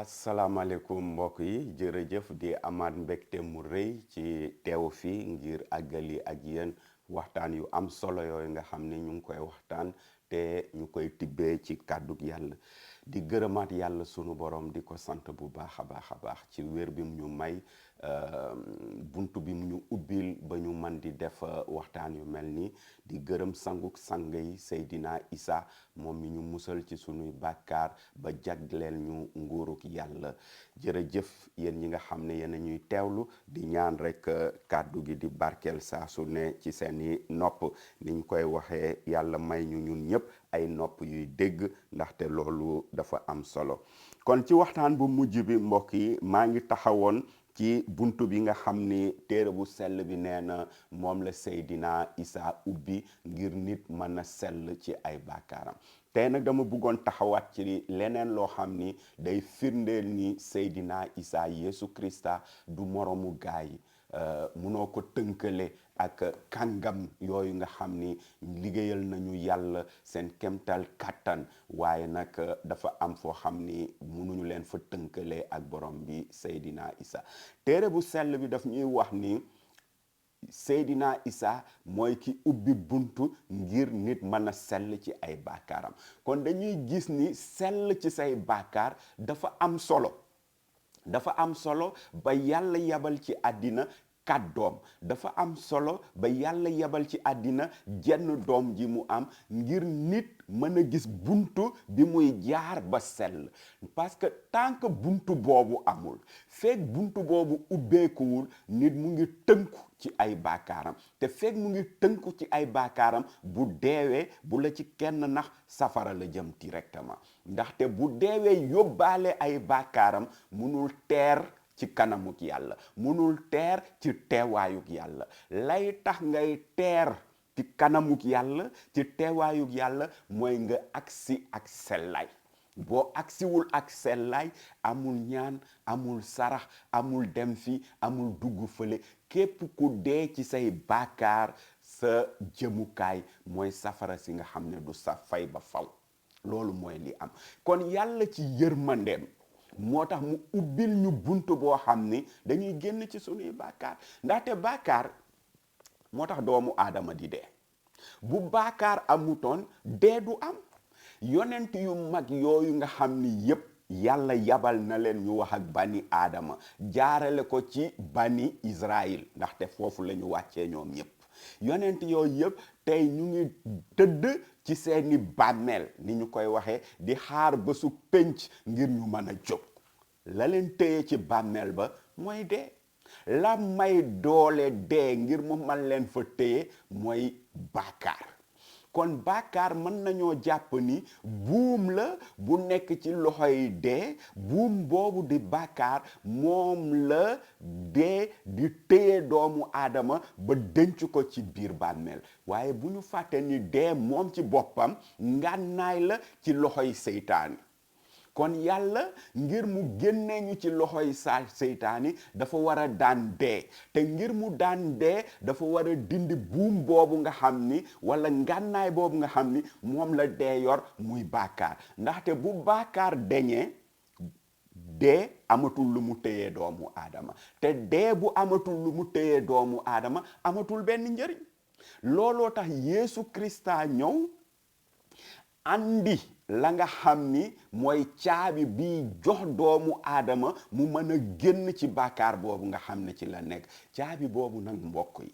asalaamaaleykum mbokk yi jërëjëf di amaat mbégte mu rëy ci teew fii ngir àggali ak yéen waxtaan yu am solo yooyu nga xam ne ñu ngi koy waxtaan te ñu koy tibbee ci kàddug yàlla di gërëmaat yàlla sunu borom di ko sant bu baax a baax ci wér bi mu ñu may buntu bi mu ñu ubbil ba ñu man di def waxtaan yu mel nii di gërëm sanguk sang yi Seydina Isa moom mi ñu musal ci sunuy bàkkaar ba jagleel ñu nguuruk yàlla jërëjëf yéen ñi nga xam ne yéen a ñuy teewlu di ñaan rek kàddu gi di barkeel saa su ne ci seeni nopp niñ koy waxee yàlla may ñu ñun ñëpp ay nopp yuy dégg ndaxte loolu dafa am solo kon ci waxtaan bu mujj bi mbokk yi maa ngi taxawoon ci buntu bi nga xam ni téere bu sell bi nee na moom la Seydina Isa ubbi ngir nit mën a sell ci ay bàkkaaram tey nag dama bëggoon taxawaat ci leneen loo xam ni day firndeel ni Seydina Isa Yeesu Krista du moromu gaay yi munoo ko tënkale ak kàngam yooyu nga xam ni liggéeyal nañu yàlla seen kemtal kàttan waaye nag dafa am foo xam ni munuñu leen fa tënkale ak borom bi Seydina Isa téere bu sell bi daf ñuy wax ni Seydina Isa mooy ki ubbi buntu ngir nit mën a sell ci ay bàkkaaram kon dañuy gis ni sell ci say bàkkaar dafa am solo ba yàlla yabal ci àddina kàddoom dafa am solo ba yàlla yabal ci àddina jenn doom ji mu am ngir nit mën a gis buntu bi muy jaar ba sell parce que tant que buntu boobu amul fekk buntu boobu ubbeekuwul nit mu ngi tënku ci ay bàkkaaram te fekk mu ngi tënku ci ay bàkkaaram bu deewee bu la ci kenn nax safara la jëm directement ndaxte bu deewee yóbbaale ay bàkkaaram munul teer ci kanamuk yàlla munul teer ci teewaayuk yàlla lay tax ngay teer ci kanamuk yàlla ci teewaayuk yàlla mooy nga agsi ak sellaay boo agsiwul ak sellaay amul ñaan amul sarax amul dem fi amul dugg fële képp ku dee ci say bàkkaar sa jëmukaay mooy safara si nga xam ne du sa fay ba faw loolu mooy li am kon yàlla ci yërmandeem moo tax mu ubbil ñu buntu boo xam ni dañuy génn ci sunuy bàkkaar ndaxte bàkkaar moo tax doomu aadama di dee bu bàkkaar amutoon dee du am yonent yu mag yooyu nga xam ni yépp yàlla yabal na leen ñu wax ak bani aadama jaarale ko ci bani Israël ndaxte foofu la ñu wàccee ñoom ñépp yonent yooyu yëpp tey ñu ngi tëdd ci seeni bàmmeel ni ñu koy waxee di xaar bésu pénc ngir ñu mën a jóg la leen téye ci bàmmeel ba mooy dee la may doole dee ngir mu man leen fa téye mooy bàkkaar kon bàkkaar mën nañoo jàpp ni buum la bu nekk ci loxoy dee buum boobu di bàkkaar moom la dee di téye doomu aadama ba denc ko ci biir bàmmeel waaye bu ñu fàtte ni dee moom ci boppam ngànnaay la ci loxoy seytaane kon yàlla ngir mu génnee ñu ci loxoy seytaani dafa war a daan dee te ngir mu daan dee dafa war a dindi buum boobu nga xam ni wala ngànnaay boobu nga xam ni moom la dee yor muy bàkkaar ndaxte bu bàkkaar deñee dee amatul lu mu téyee doomu aadama te dee bu amatul lu mu téyee doomu aadama amatul benn njëriñ looloo tax Yeesu Krista ñëw andi la nga xam ni mooy caabi bi jox doomu aadama mu mën a génn ci bàkkaar boobu nga xam ne ci la nekk caabi boobu nag mbokk yi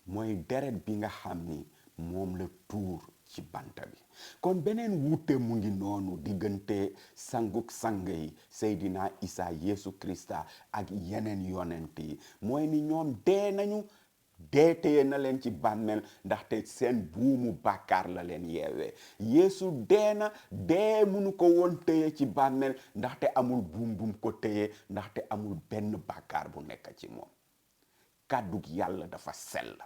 mooy deret bi nga xam ni moom la tuur ci banta bi kon beneen wuute mu ngi noonu diggante sanguk sang yi Seydina Isa Yeesu Krista ak yeneen yonent yi mooy ni ñoom dee nañu dee téye na leen ci bàmmeel ndaxte seen buumu bàkkaar la leen yeewee Yeesu dee na dee munu ko woon téye ci bàmmeel ndaxte amul buum ko téye ndaxte amul benn bàkkaar bu nekk ci moom kàddug yàlla dafa sell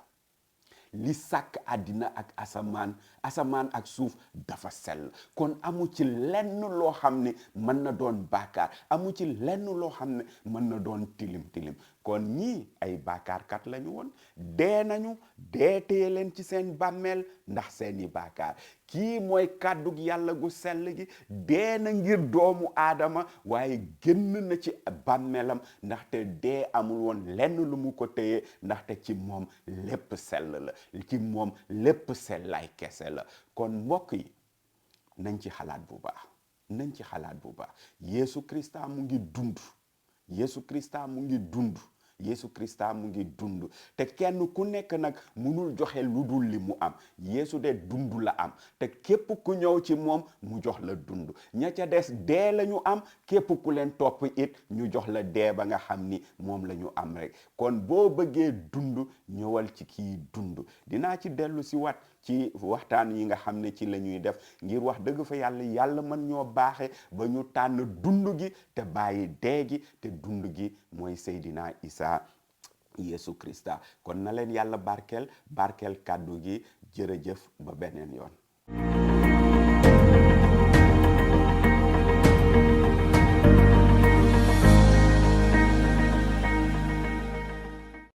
li sàkk àddina ak asamaan ak suuf dafa sell kon amu ci lenn loo xam ne mën na doon bàkkaar amu ci lenn loo xam ne mën na doon tilim kon ñii ay bàkkaarkat lañu woon dee nañu dee téye leen ci seen bàmmeel ndax seeni bàkkaar kii mooy kàddug yàlla gu sell gi dee na ngir doomu aadama waaye génn na ci bàmmeelam ndaxte dee amul woon lenn lu mu ko téye ndaxte ci moom lépp sell la ci moom lépp sellaay kese la kon mbokk yi nañ ci xalaat bu baax nañ ci xalaat bu baax Yeesu Krista mu ngi dund Yeesu Krista mu ngi dund Yeesu Krista mu ngi dund te kenn ku nekk nag munul joxe lu dul li mu am Yeesu de dund la am te képp ku ñëw ci moom mu jox la dund ña ca des dee la ñu am képp ku leen topp it ñu jox la dee ba nga xam ni moom la ñu am rek kon boo bëggee dund ñëwal ci kii dund dinaa ci dellu si wat ci waxtaan yi nga xam ne ci la ñuy def ngir wax dëgg fa yàlla mën ñoo baaxe ba ñu tànn dund gi te bàyyi dee gi te dund gi mooy Seydina Isa Yeesu Krista kon na leen yàlla barkeel kàddu gi jërëjëf ba beneen yoon